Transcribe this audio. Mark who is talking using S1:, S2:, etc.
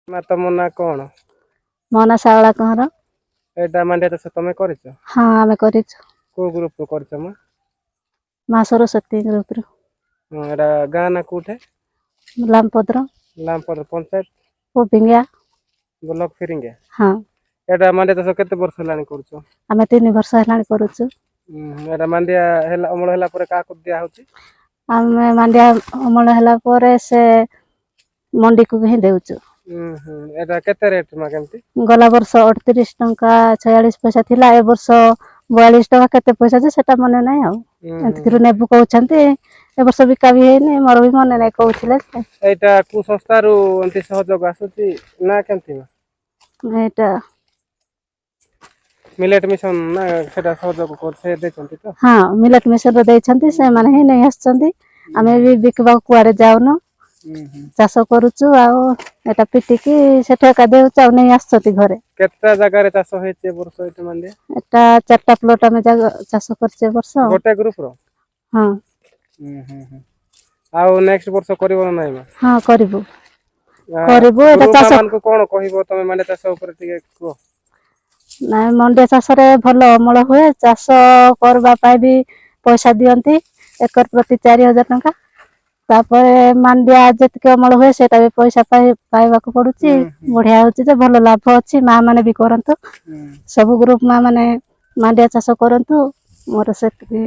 S1: ମା, ତମ ନାଁ କଣ?
S2: ମୋ ନାଁ ଶାରଳା କହଁର।
S1: ଏଇଟା ମାଣ୍ଡିଆ ଚାଷ ତମେ କରିଛ?
S2: ହଁ, ଆମେ କରିଛୁ।
S1: କୋଉ ଗ୍ରୁପରୁ କରିଛ ମା?
S2: ମା ସରସ୍ୱତୀ ଗ୍ରୁପରୁ।
S1: ହଁ, ଏଇଟା ଗାଁ ନା କୋଉଠି?
S2: ଲାମପଦ୍ର।
S1: ଲାମପଦ୍ର ପଞ୍ଚାୟତ?
S2: ପୁବିଙ୍ଗିଆ।
S1: ବ୍ଲକ ଫିରିଙ୍ଗିଆ।
S2: ହଁ।
S1: ଏଇଟା ମାଣ୍ଡିଆ ଚାଷ କେତେ ବର୍ଷ ହେଲାଣି କରୁଛ?
S2: ଆମେ 3 ବର୍ଷ ହେଲାଣି କରୁଛୁ।
S1: ଏଇଟା ମାଣ୍ଡିଆ ହେଲା, ଅମଳ ହେଲା ପରେ କାହାକୁ ଦିଆ ହଉଛି?
S2: ଆମେ ମାଣ୍ଡିଆ ଅମଳ ହେଲା ପରେ ସେ ମଣ୍ଡିକୁ ହିଁ ଦେଉଛୁ।
S1: ହୁଁ, ଏଇଟା କେତେ ରେଟ୍ ମା, କେମିତି?
S2: ଗଲା ବର୍ଷ 38 ଟଙ୍କା 46 ପଇସା ଥିଲା, ଏ ବର୍ଷ 42 ଟଙ୍କା କେତେ ପଇସା ଯେ ସେଟା ମନେ ନାହିଁ। ଆଉ ଏତିକିରୁ ନେବୁ କହୁଛନ୍ତି। ଏ ବର୍ଷ ବିକା ବି ହେଇନି, ମୋର ବି ମନେ ନାହିଁ, କହୁଥିଲେ।
S1: ଏଇଟା କୋଉ ସଂସ୍ଥାରୁ ଏମିତି ସହଯୋଗ ଆସୁଛି ନା କେମିତି ମା?
S2: ଏଇଟା
S1: ମିଲେଟ ମିଶନ ନା ସେଟା ସହଯୋଗ ସେ ଦେଇଛନ୍ତି ତ?
S2: ହଁ, ମିଲେଟ ମିଶନ ଦେଇଛନ୍ତି, ସେମାନେ ହିଁ ନେଇ ଆସିଛନ୍ତି। ଆମେ ବି ବିକିବାକୁ କୁଆଡେ ଯାଉନୁ, ଚାଷ କରୁଛୁ ଆଉ ଏଟା ପିଟିକି ସେଠୁ ଏକା ଦେଉଛୁ ଆଉ ନେଇ ଆସୁଛନ୍ତି ଘରେ।
S1: କେତେଟା ଜାଗାରେ ଚାଷ ହେଇଛି ଏ ବର୍ଷ ଏଇଟା ମାଣ୍ଡିଆ?
S2: ଏଟା 4ଟା ପ୍ଲଟ ଆମେ ଚାଷ କରିଛୁ ଏ ବର୍ଷ।
S1: ଗୋଟେ ଗ୍ରୁପ ର?
S2: ହଁ।
S1: ଆଉ ନେକ୍ସଟ ବର୍ଷ କରିବ ନା ନାଇଁ ମା?
S2: ହଁ, କରିବୁ କରିବୁ ଏଟା ଚାଷ।
S1: ମାନଙ୍କୁ କଣ କହିବ ତମେ ମାଣ୍ଡିଆ ଚାଷ ଉପରେ ଟିକେ କୁହ।
S2: ନାଇଁ, ମାଣ୍ଡିଆ ଚାଷରେ ଭଲ ଅମଳ ହୁଏ। ଚାଷ କରିବା ପାଇଁ ବି ପଇସା ଦିଅନ୍ତି, ଏକର ପ୍ରତି 4000 ଟଙ୍କା। ତାପରେ ମାଣ୍ଡିଆ ଯେତିକି ଅମଳ ହୁଏ ସେଇଟା ବି ପଇସା ପାଇବାକୁ ପଡୁଛି। ବଢିଆ ହଉଛି ଯେ ଭଲ ଲାଭ ଅଛି। ମା ମାନେ ବି କରନ୍ତୁ, ସବୁ ଗ୍ରୁପ ମା ମାନେ ମାଣ୍ଡିଆ ଚାଷ କରନ୍ତୁ, ମୋର ସେତିକି।